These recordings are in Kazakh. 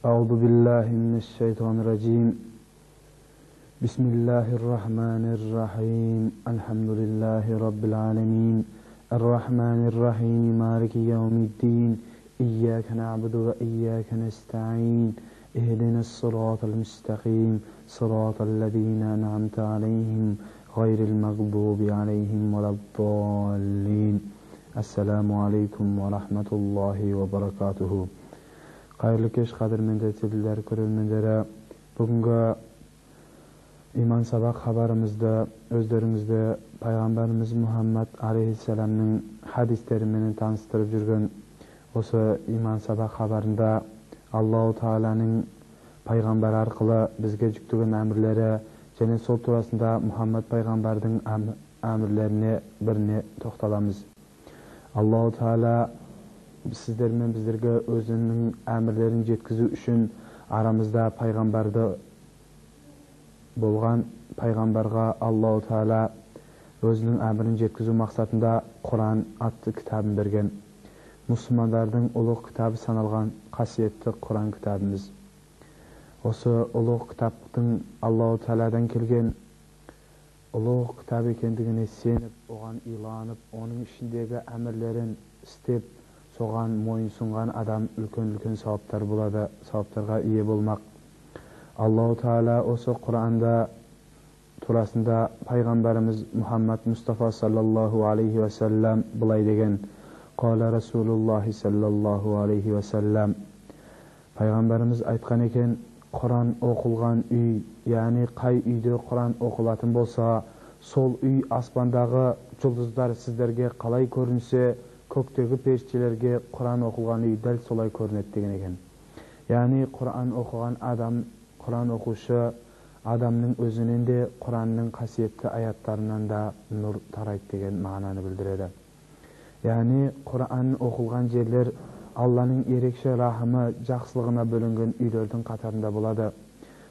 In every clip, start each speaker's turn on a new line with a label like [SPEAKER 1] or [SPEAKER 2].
[SPEAKER 1] أعوذ بالله من الشيطان الرجيم. بسم الله الرحمن الرحيم. الحمد لله رب العالمين الرحمن الرحيم مالك يوم الدين. إياك نعبد وإياك نستعين. اهدنا الصراط المستقيم صراط الذين أنعمت عليهم غير المغضوب عليهم ولا الضالين. السلام عليكم ورحمة الله وبركاته. Қайырлы кеш, қадірменді теледидар көрермендері. Бүгінгі иман сабақ хабарымызды өздеріңізді пайғамбарымыз Мұхаммад алейхиссаламның хадистеріменен таныстырып жүрген осы иман сабақ хабарында Аллаху Тағаланың пайғамбар арқылы бізге жүктеген әмірлері және сол турасында Мұхаммад пайғамбардың әмірлеріне біріне тоқталамыз. Аллаху Тағала сіздер мен біздерге өзінің әмірлерін жеткізу үшін арамызда пайғамбарды болған пайғамбарға Аллаху Тағала өзінің әмірін жеткізу мақсатында Құран атты кітабын берген. Мұсылмандардың ұлық кітабы саналған қасиетті Құран кітабымыз. Осы ұлық кітаптың Аллаху Тағаладан келген ұлық кітап екендігіне сеніп, оған иланып, оның ішіндегі әмірлерін істеп, соған мойынсұнған адам үлкен-үлкен сауаптар болады, сауаптарға ие болмақ. Аллаху Тағала осы Құранда турасында пайғамбарымыз Мұхаммад Мұстафа саллаллаху алейхи уассалам былай деген: Қала Расулуллахи саллаллаху алейхи уассалам. Пайғамбарымыз айтқан екен, Құран оқылған үй, яғни қай үйде Құран оқылатын болса, сол үй аспандағы жұлдыздар сіздерге қалай көрінсе, көктегі періштелерге Құран оқылған үй дәл солай көрінеді деген екен. Яғни Құран оқыған адам, Құран оқушы адамның өзінен де Құранның қасиетті аяттарынан да нұр тарайды деген мағынаны білдіреді. Яғни Құран оқылған жерлер Алланың ерекше рахымы, жақсылығына бөлінген үйлердің қатарында болады.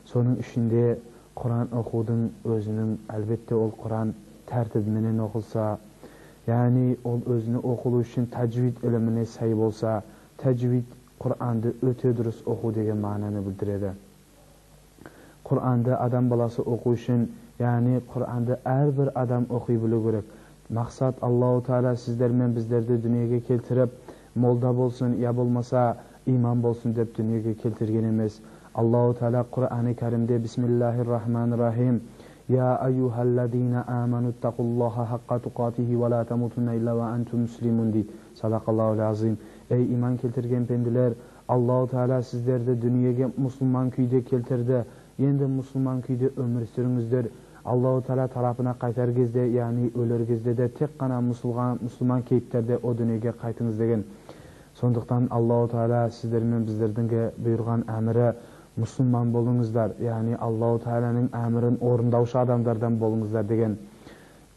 [SPEAKER 1] Соның ішінде Құран оқудың өзінің, әлбетте ол Құран тәртібіменен оқылса, яғни ол өзіні оқылу үшін тәжвид іліміне сай болса, тәжвид Құранды өте дұрыс оқу деген мағынаны білдіреді. Құранды адам баласы оқу үшін, яғни Құранды әрбір адам оқи білу керек. Мақсат Аллаху Тағала сіздер мен біздерді дүниеге келтіріп, молда болсын, я болмаса имам болсын деп дүниеге келтірген емес. Аллаху Тағала Құраны Кәрімде Бисмиллахир-Рахманир-Рахим. Я айюхаллазина аману иттақуллаха хаққа туқатихи ва ла тамутунна илля ва антум муслимун дейді. Садақаллахул азим. Ей иман келтірген пенделер, Аллаху Тағала сіздерді дүниеге мұсылман күйде келтірді. Енді мұсылман күйде өмір сүріңіздер. Аллаху Тағала тарапына қайтар кезде, яғни өлер кезде де тек қана мұсылман кейіптерде о дүниеге қайтыңыз деген. Сондықтан Аллаху Тағала сіздер мен біздердің бұйырған әмірі мұсылман болыңыздар, яғни Аллаху Тағаланың әмірін орындаушы адамдардан болыңыздар деген.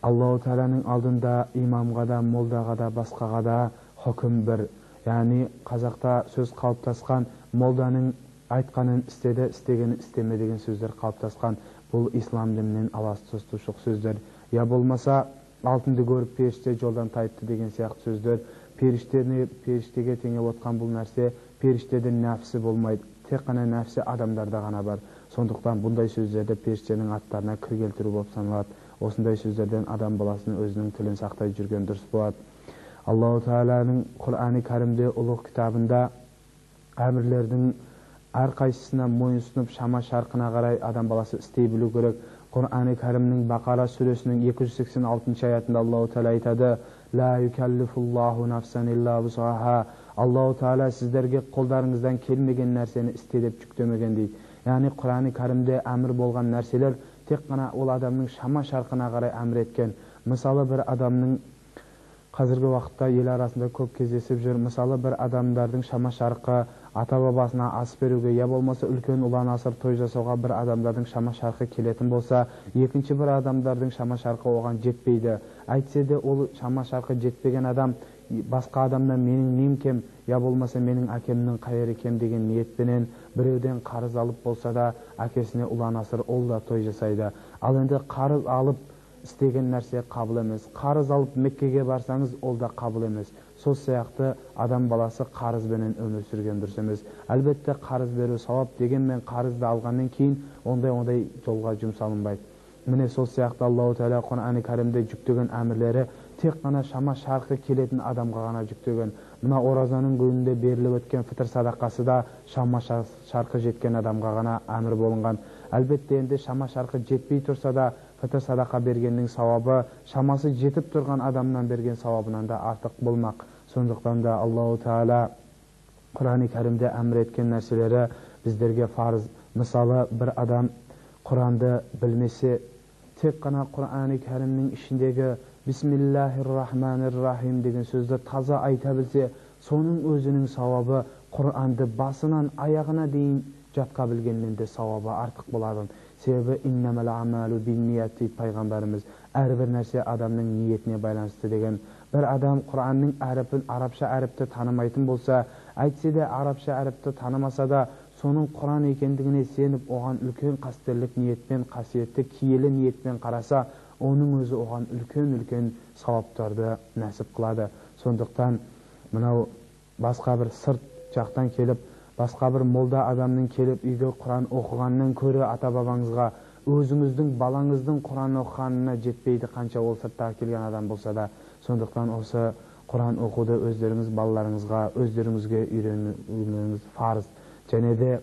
[SPEAKER 1] Аллаху Тағаланың алдында имамға да, молдаға да, басқаға да хүкім бір. Яғни қазақта сөз қалыптасқан, молданың айтқанын істеді, істегенін істеме деген сөздер қалыптасқан. Бұл ислам дінінен аластастушық сөздер. Я болмаса алтынды көріп періште жолдан тайыпты деген сияқты сөздер. Періштені періштеге теңеп отқан бұл нәрсе періштеде нәпсі болмайды. Тек қана нәпсі адамдарда ғана бар. Сондықтан бұндай сөздерді періштенің аттарына кір келтіру болып саналады. Осындай сөздерден адам баласының өзінің тілін сақтай жүрген дұрыс болады. Аллаху Тағаланың Құраны Кәрімде ұлық кітабында әмірлердің әрқайсысына мойынсұнып, шама шарқына қарай адам баласы істей білу керек. Құраны Кәрімнің Бақара сүресінің 286 аятында Аллаху Тағала айтады: Ла юкаллифуллаху нафсан илля вусаха. Аллаху Тағала сіздерге қолдарыңыздан келмеген нәрсені істе деп жүктемеген дейді. Яғни Құраны Кәрімде әмір болған нәрселер тек қана ол адамның шама шарқына қарай әмір еткен. Мысалы, бір адамның қазіргі уақытта ел арасында көп кездесіп жүр. Мысалы, бір адамдардың шама шарқы ата-бабасына ас беруге, я болмаса үлкен ұлан асыр той жасауға бір адамдардың шама шарқы келетін болса, екінші бір адамдардың шама шарқы оған жетпейді. Әйтсе де ол шама шарқы жетпеген адам басқа адамнан менің нем кем, я болмаса менің әкемнің қайыры кем деген ниетпенен біреуден қарыз алып болса да әкесіне ұлан асыр ол да той жасайды. Ал енді қарыз алып істеген нәрсе қабыл емес. Қарыз алып Меккеге барсаңыз, ол да қабыл емес. Сол сияқты адам баласы қарызбенен өмір сүрген дұрыс емес. Әлбетте қарыз беру сауап, дегенмен қарызды алғаннан кейін ондай жолға жұмсалынбайды. Міне сол сияқты Аллаху Тағала Құран-ы Кәрімде жүктеген әмірлері тек қана шама шарқы келетін адамға ғана жүктеген. Мына оразаның күнінде беріліп өткен фитр садақасы да шама шарқы жеткен адамға ғана әмір болынған. Әлбетте енді шама шарқы жетпей тұрса да фитр садақа бергеннің сауабы шамасы жетіп тұрған адамнан берген сауабынан да артық болмақ. Сондықтан да Аллаху Тағала Құран-ы Кәрімде әмір еткен нәрселері біздерге фарыз. Мысалы, бір адам Құранды білмесе, тек қана Құран-ы Кәрімнің ішіндегі Бисмиллахир-рахманир-рахим деген сөзді таза айта білсе, соның өзінің сауабы Құранды басынан аяғына дейін жатқа білгеннен де сауабы артық болады. Себебі иннамал амалу бинният дейді пайғамбарымыз. Әрбір нәрсе адамның ниетіне байланысты деген. Бір адам Құранның әріпін, арабша әріпті танымайтын болса, әйтсе де арабша әріпті танымаса да, соның Құран екендігіне сеніп, оған үлкен қастерлік ниетпен, қасиетті киелі ниетпен қараса, оның өзі оған үлкен-үлкен сауаптарды нәсіп қылады. Сондықтан мынау басқа бір сырт жақтан келіп, басқа бір молда адамның келіп үйге Құран оқығаннан көрі ата-бабаңызға өзіңіздің балаңыздың Құран оқығанына жетпейді, қанша ол сырттағы келген адам болса да. Сондықтан осы Құран оқуды өздеріңіз балаларыңызға, өздеріңізге үйренулеріңіз фарыз. Және де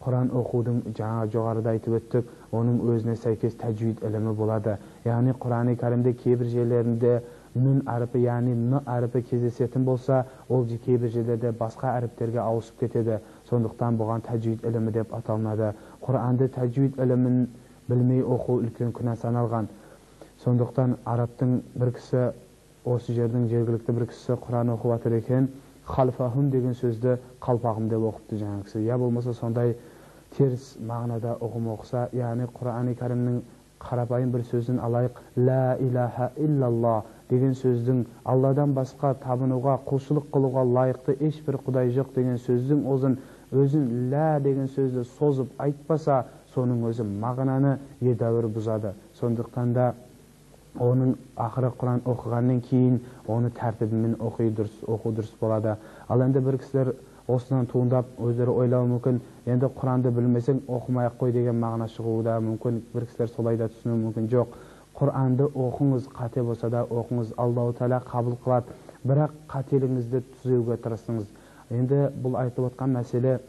[SPEAKER 1] Құран оқудың жаңа жоғарыда айтып өттік, оның өзіне сәйкес тәжвид ілімі болады. Яғни Құран-ы Кәрімде кейбір жерлерінде нүн әрпі, яғни н әрпі кездесетін болса, ол кейбір жерлерде басқа әріптерге ауысып кетеді. Сондықтан бұған тәжвид ілімі деп аталынады. Құранды тәжвид ілімін білмей оқу үлкен күнә саналған. Сондықтан арабтың бір кісі, осы жердің жергілікті бір кісісі Құран оқып жатыр екен, халфахум деген сөзді қалпағым деп оқыпты жаңа кісі. Я болмаса сондай теріс мағынада ұғым оқыса, яғни Құран-ы Кәрімнің қарапайым бір сөзін алайық, ла илаха иллаллах деген сөздің Алладан басқа табынуға, құлшылық қылуға лайықты ешбір құдай жоқ деген сөздің өзін ла деген сөзді созып айтпаса, соның өзі мағынаны едәуір бұзады. Сондықтан да оның ақыры Құран оқығаннан кейін оны тәртібімен оқу дұрыс болады. Ал енді бір кісілер осыдан туындап өздері ойлауы мүмкін, енді Құранды білмесең оқымай ақ қой деген мағына шығуы да мүмкін. Бір кісілер солай да түсінуі мүмкін. Жоқ, Құранды оқыңыз, қате болса да оқыңыз, Аллаху Тағала қабыл қылады. Бірақ қателігіңізді түзеуге тырысыңыз. Енді бұл айтылып отқан мәселе,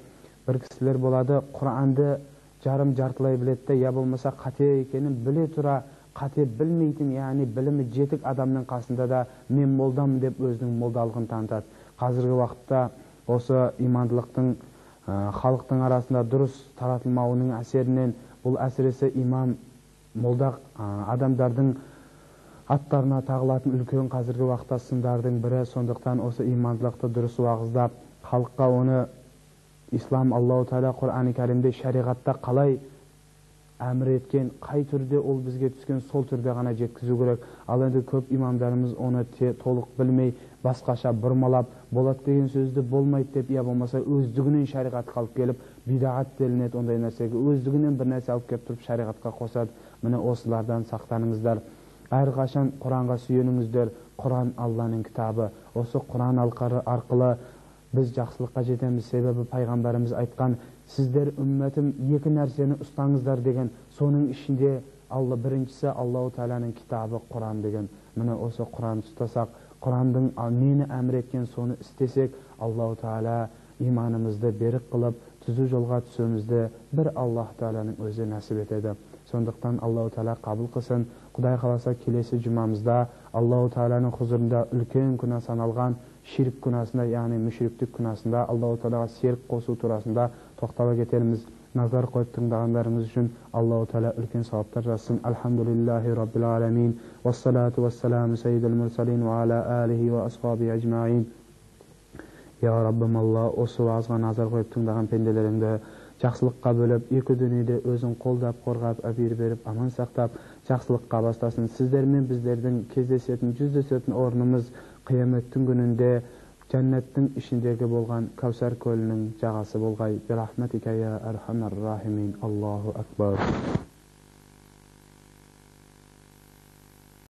[SPEAKER 1] бір кісілер болады, Құранды жарым жартылай біледі, я болмаса қате екенін біле тұра қате білмейтін, яғни білімі жетік адамның қасында да мен молдамын деп өзінің молдалығын танытады. Қазіргі уақытта осы имандылықтың халықтың арасында дұрыс таратылмауының әсерінен, бұл әсіресе имам, молда адамдардың аттарына тағылатын үлкен қазіргі уақытта сындардың бірі. Сондықтан осы имандылықты дұрыс уағыздап, халыққа оны ислам, Аллаху Тағала Құран-ы Кәрімде шариғатта қалай әмір еткен, қай түрде ол бізге түскен, сол түрде ғана жеткізу керек. Ал енді көп имамдарымыз оны толық білмей, басқаша бұрмалап, болады деген сөзді болмайды деп, я болмаса өздігінен шариғатқа алып келіп, бидағат делінеді ондай нәрсеге, өздігінен бір нәрсе алып келіп тұрып шариғатқа қосады. Міне осылардан сақтаныңыздар. Әрқашан Құранға сүйеніңіздер. Құран Алланың кітабы. Осы Құран арқылы біз жақсылыққа жетеміз. Себебі пайғамбарымыз айтқан, сіздер үмметім екі нәрсені ұстаңыздар деген, соның ішінде Алла біріншісі Аллаху Тағаланың кітабы Құран деген. Міне осы Құранды ұстасақ, Құрандың нені әмір еткен соны істесек, Аллаху Тағала иманымызды берік қылып, түзу жолға түсуімізді бір Аллах Тағаланың өзі нәсіп етеді. Сондықтан Аллаху Тағала қабыл қылсын. Құдай қаласа келесі жұмамызда Аллаху Тағаланың құзырында үлкен күнә саналған ширк күнәсында, яғни мүшриктік күнәсында Аллаху Тағалаға серік қосу турасында тоқтала кетерміз. Назар қойып тыңдағандарыңыз үшін Аллаху Тағала үлкен сауаптар жазсын. Альхамдулиллахи раббил аламин. Вассалату вассаламу сайидил мурсалин ва аля алихи ва асхаби ажмаин. Я Раббым Алла, осы уағызға назар қойып тыңдаған пенделеріңді жақсылыққа бөліп, екі дүниеде өзің қолдап, қорғап, әбір беріп, аман сақтап, жақсылыққа бастасын. Сіздер мен біздердің кездесетін, жүздесетін орнымыз қияметтің күнінде жәннаттың ішіндегі болған Кәусар көлінің жағасы болғай. Бирахматика я архамар рахимин. Аллаху акбар.